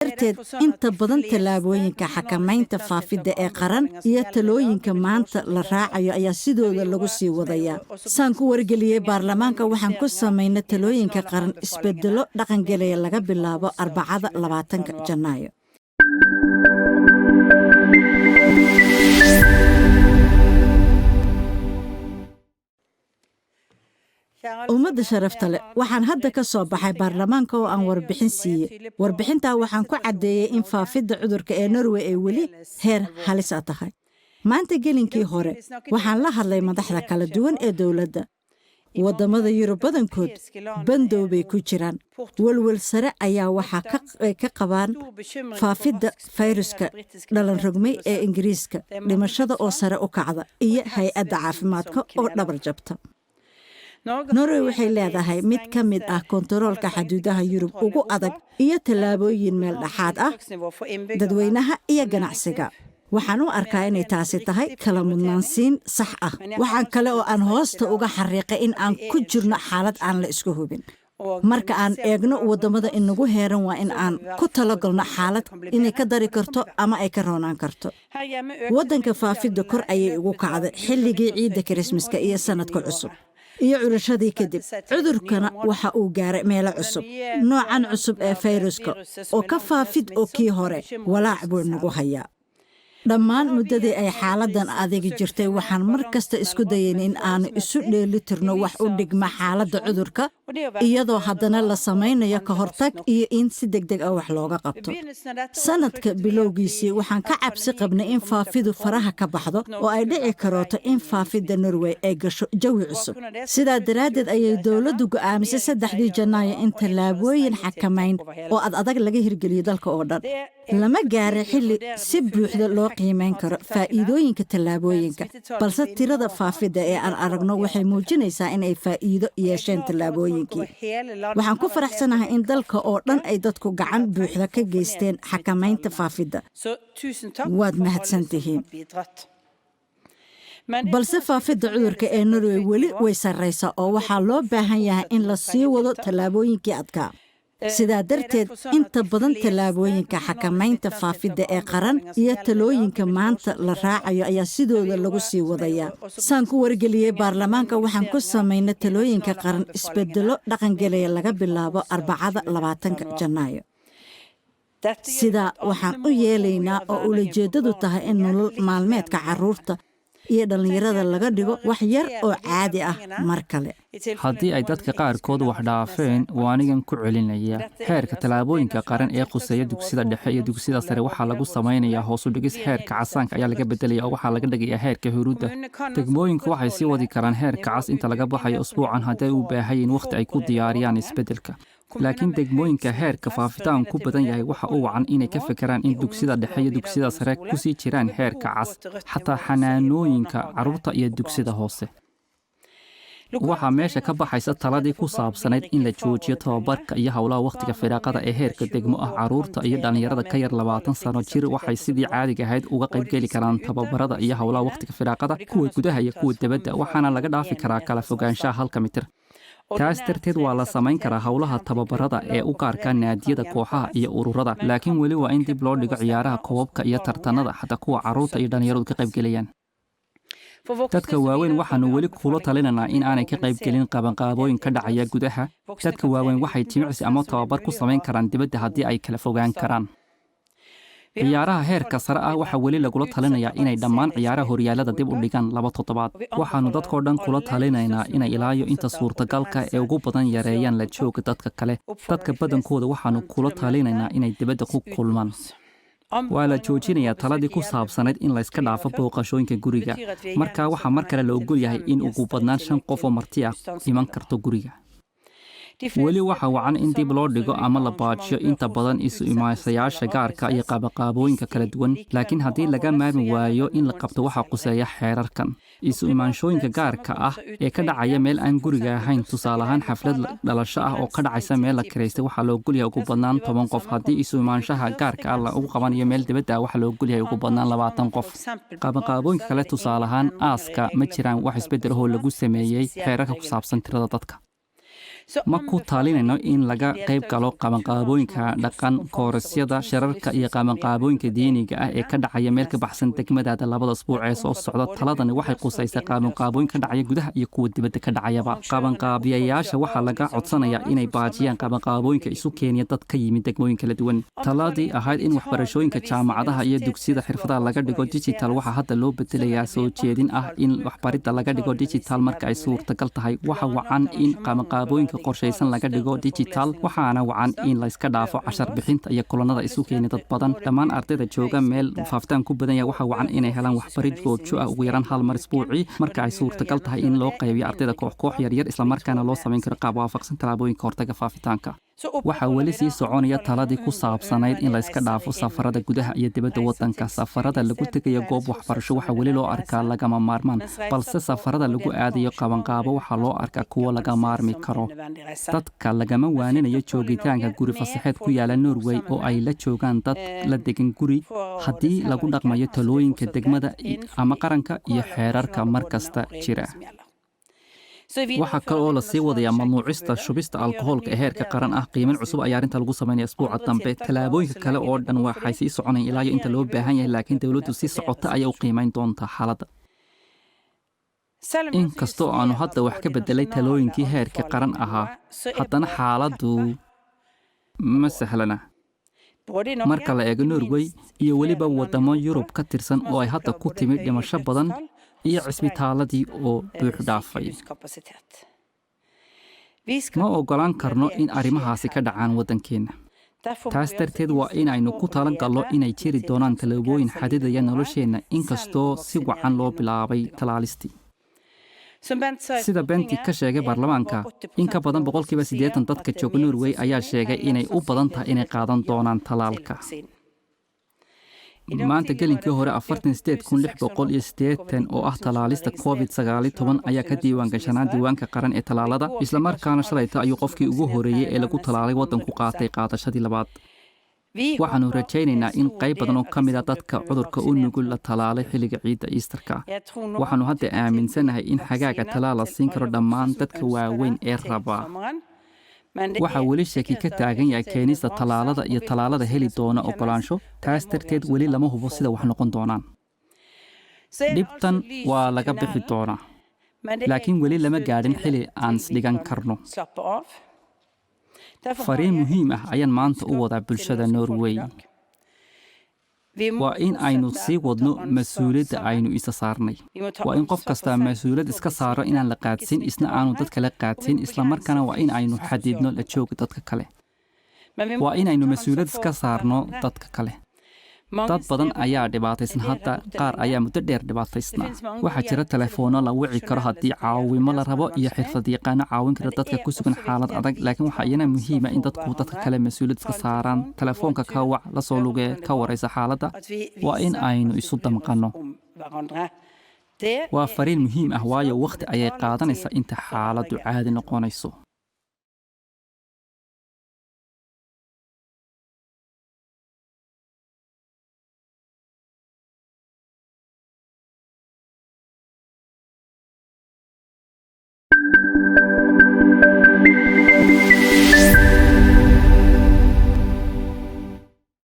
Darteed, inta badan tallaabooyinka xakamaynta faafidda ee qaran iyo talooyinka maanta la raacayo ayaa sidooda lagu sii wadayaa. Saan ku wargeliyey baarlamaanka, waxaan ku samaynay talooyinka qaran isbedelo dhaqangelaya laga bilaabo Arbacada 20-ka Janaayo. Ummadda sharafta leh, waxaan hadda ka soo baxay baarlamaanka oo aan warbixin siiyey. Warbixintaa waxaan ku caddeeyey in faafidda cudurka ee Norway ay weli heer halis a tahay. Maanta gelinkii hore waxaan la hadlay madaxda kala duwan ee dowladda. Waddamada Yurub badankood bandow bay ku jiraan. Welwel sare ayaa waxaa ay ka qabaan faafidda fayruska dhalan rogmay ee Ingiriiska, dhimashada oo sare u kacda iyo hay-adda caafimaadka oo dhabar jabta. Norway waxay leedahay mid ka mid ah kontaroolka xaduudaha Yurub ugu adag iyo tallaabooyin meel dhexaad ah dadweynaha iyo ganacsiga. Waxaan u arkaa inay taasi tahay kala mudnaansiin sax ah. Waxaan kale oo aan hoosta uga xariiqay in aan ku jirno xaalad aan la isku hubin. Marka aan eegno waddamada inagu heeran, waa in aan ku talagalno xaalad inay ka dari karto ama ay ka roonaan karto. Waddanka faafidda kor ayay ugu kacday xilligii ciidda Kirismaska iyo sanadka cusub iyo curashadii kadib. Cudurkana waxa uu gaaray meelo cusub. Noocan cusub ee fayruska oo ka faafid oo kii hore walaac buu nagu hayaa. Dhammaan muddadii ay xaaladan adagi jirtay, waxaan mar kasta isku dayayn in aanu isu dheeli tirno wax u dhigma xaaladda cudurka, iyadoo haddana la samaynayo ka hortag iyo in si deg deg ah wax looga qabto. Sanadka bilowgiisii waxaan ka cabsi qabnay in faafidu faraha ka baxdo oo ay dhici karooto in faafidda Norway ay gasho jawi cusub. Sidaa daraaddeed ayay dowladdu go'aamisay 3-dii Janaayo in tallaabooyin xakamayn oo ad adag laga hirgeliyo dalka oo dhan. Lama gaarin xilli si buuxda loo qiimeyn karo faa'iidooyinka tallaabooyinka, balse tirada faafidda ee aan aragno waxay muujinaysaa in ay faa'iido yeesheen tallaabooyinkii. Waxaan ku faraxsanahay in dalka oo dhan ay dadku gacan buuxda ka geysteen xakamaynta faafidda. Waad mahadsantihiin. Balse faafidda cudurka ee Norway weli way sarraysaa oo waxaa loo baahan yahay in la sii wado tallaabooyinkii adkaa. Sidaa darteed, inta badan tallaabooyinka xakamaynta faafidda ee qaran iyo talooyinka maanta la raacayo ayaa sidooda lagu sii wadayaa. Saan ku wargeliyey baarlamaanka, waxaan ku samaynay talooyinka qaran isbedelo dhaqangelaya laga bilaabo Arbacada 20-ka Janaayo. Sidaa waxaan u yeelaynaa oo ulajeeddadu tahay in nolol maalmeedka carruurta iyo dhallinyarada laga dhigo wax yar oo caadi ah mar kale. Haddii ay dadka qaarkood wax dhaafeen, waa anigan ku celinaya. Heerka tallaabooyinka qaran ee khuseeya dugsida dhexe iyo dugsida sare waxaa lagu samaynayaa hoosu dhigis. Heerka casaanka ayaa laga bedelaya oo waxaa laga dhigayaa heerka huruudda. Degmooyinku waxay sii wadi karaan heerka cas inta laga baxayo usbuucan haddii ay u baahayiin wakhti ay ku diyaariyaan isbeddelka. Laakiin degmooyinka heerka faafitaan ku badan yahay waxa u wacan inay ka fekeraan in dugsida dhexe iyo dugsida sare kusii jiraan heerka cas, xataa xanaanooyinka carruurta iyo dugsida hoose. Waxaa meesha ka baxaysa taladii ku saabsanayd in la joojiyo tababarka iyo howlaha wakhtiga firaaqada ee heerka degmo ah. Carruurta iyo dhallinyarada ka yar 20 sano jir waxay sidii caadiga ahayd uga qaybgeli karaan tababarada iyo howlaha wakhtiga firaaqada, kuwa gudaha iyo kuwa debadda, waxaana laga dhaafi karaa kala fogaanshaha halka mitir. Taas darteed waa la samayn karaa howlaha tababarada ee u gaarka naadiyada, kooxaha iyo ururada, laakiin weli waa in dib loo dhigo ciyaaraha koobabka iyo tartanada, xataa kuwa carruurta iyo dhallinyaradu ka qaybgelayaan. Dadka waaweyn waxaanu weli kula talinaynaa in aanay ka qaybgelin qabanqaabooyin ka dhacaya gudaha. Dadka waaweyn waxay jimicsi ama tababar ku samayn karaan dibadda haddii ay kala fogaan karaan. Ciyaaraha heerka sare ah waxaa weli lagula talinayaa inay dhammaan ciyaaraha horyaalada dib u dhigaan 2 toddobaad. Waxaanu dadkoo dhan kula talinaynaa inay ilaayo inta suurtagalka ee ugu badan yareeyaan la jooga dadka kale. Dadka badankooda waxaanu kula talinaynaa inay dibadda ku kulmaan. Waa la joojinayaa taladii ku saabsanayd in layska dhaafo booqashooyinka guriga. Markaa waxaa mar kale la ogol yahay in ugu badnaan shan qof oo marti ah iman karto guriga. Weli waxa wacan in dib loo dhigo ama la baajiyo inta badan isu imaanshayaasha gaarka iyo qabanqaabooyinka kala duwan, laakiin haddii laga maarmi waayo in la qabto, waxaa quseeya xeerarkan. Isu imaanshooyinka gaarka ah ee ka dhacaya meel aan guriga ahayn, tusaale ahaan xaflad dhalasho ah oo ka dhacaysa meel la kiraystay, waxaa la ogolyahay ugu badnaan 10 qof. Haddii isu imaanshaha gaarka ah lagu qabanayo meel dibadda ah, waxaa la ogolyahay ugu badnaan 20 qof. Qabanqaabooyinka kale, tusaale ahaan aaska, ma jiraan wax isbeddel ahoo lagu sameeyey xeerarka ku saabsan tirada dadka. Ma ku taalinayno in laga qayb galo qabanqaabooyinka dhaqan, koorasyada, shirarka iyo qabanqaabooyinka diiniga ah ee ka dhacaya meel ka baxsan degmadaada 2da usbuuc ee soo socda. Taladani waxay qusaysaa qabanqaabooyin ka dhacaya gudaha iyo kuwa dibadda ka dhacayaba. Qabanqaabiyayaasha waxaa laga codsanayaa inay baajiyaan qabanqaabooyinka isu keenaya dad ka yimid degmooyin kala duwan. Taladii ahayd in waxbarashooyinka jaamacadaha iyo dugsiyada xirfadaha laga dhigo digital waxaa hadda loo bedelayaa soo jeedin ah in waxbaridda laga dhigo digital marka ay suurtagal tahay. Waxa wacan in qabanqaabooyinka qorshaysan laga dhigo digital, waxaana wacan in layska dhaafo cashar bixinta iyo kulanada isu keena dad badan. Dhammaan ardayda jooga meel faafitaan ku badan yahay waxaa wacan inay helaan waxbarid goobjo ah ugu yaraan hal mar isbuucii, marka ay suurtagal tahay in loo qaybiyo ardayda koox koox yaryar, islamarkaana loo samayn karo qaab waafaqsan tallaabooyinka hortaga faafitaanka. Waxaa weli sii soconaya taladii ku saabsanayd in layska dhaafo safarada gudaha iyo dibadda waddanka. Safarada lagu tegayo goob waxbarasho waxaa weli loo arkaa lagama maarmaan, balse safarada lagu aadayo qabanqaabo waxaa loo arkaa kuwo laga maarmi karo. Dadka lagama waaninayo joogitaanka guri fasaxeed ku yaala Norway oo ay la joogaan dad la degan guri, haddii lagu dhaqmayo talooyinka degmada ama qaranka iyo xeerarka mar kasta jira. Waxaa kale oo lasii wadayaa mamnuucista shubista alkohoolka ee heerka qaran ah. Qiimin cusub ayaa arrinta lagu samaynaya isbuuca dambe. Tallaabooyinka kale oo dhan waxay sii soconayaan ilaa iyo inta loo baahan yahay, laakiin dowladdu si socota ayay u qiimayn doontaa xaaladda. Inkastoo aanu hadda wax ka bedelay talooyinkii heerka qaran ahaa, haddana xaaladdu ma sahlana marka la eego Norway iyo weliba waddamo Yurub ka tirsan oo ay hadda ku timid dhimasho badan iyo cisbitaaladii oo buux dhaafay. Ma oggolaan karno in arrimahaasi ka dhacaan waddankeenna. Taas darteed waa inaynu ku talan gallo inay jiri doonaan tallaabooyin xadidaya nolosheenna, inkastoo si wacan loo bilaabay tallaalistii. Sida Benti ka sheegay baarlamaanka, in ka badan 80% dadka jooga Norway ayaa sheegay inay u badan tahay inay qaadan doonaan tallaalka. Maanta gelinkii hore, 48,680 oo ah tallaalista COVID-19 ayaa ka diiwaan gashanaa diiwaanka qaran ee tallaalada. Islamarkaana shalayta ayuu qofkii ugu horeeyey ee lagu tallaalay waddanku qaatay qaadashadii labaad. Waxaannu rajaynaynaa in qayb badan oo ka mid a dadka cudurka u nugul la tallaalay xilliga ciidda Iistarka. Waxaannu hadda aaminsanahay in xagaaga tallaal la siin karo dhammaan dadka waaweyn ee raba. Waxaa weli shaki ka taagan yahay keenista tallaalada iyo tallaalada heli doona oggolaansho. Taas darteed weli lama hubo sida wax noqon doonaan. Dhibtan waa laga bixi doonaa, laakiin weli lama gaadhin xili aan isdhigan karno. Fariin muhiim ah ayaan maanta u wadaa bulshada Norway: waa in aynu sii wadno mas-uuliyadda aynu isa saarnay. Waa in qof kastaa mas-uuliyad iska saaro inaan la qaadsiin, isna aanu dad kale qaadsiin. Islamarkaana waa in aynu xadidno la jooga dadka kale. Waa inaynu mas-uuliyad iska saarno dadka kale. Dad badan ayaa dhibaataysan hadda, qaar ayaa muddo dheer dhibaataysnaa. Waxaa jira telefoonno la wici karo haddii caawimo la rabo iyo xirfadyaqaano caawin kara dadka ku sugan xaalad adag, laakiin waxaa iyana muhiima in dadku dadka kale mas-uuliyad iska saaraan. Telefoonka ka wac, la soo lugee, ka waraysa xaaladda. Waa in aynu isu damqanno. Waa fariin muhiim ah, waayo wakhti ayay qaadanaysaa inta xaaladdu caadi noqonayso.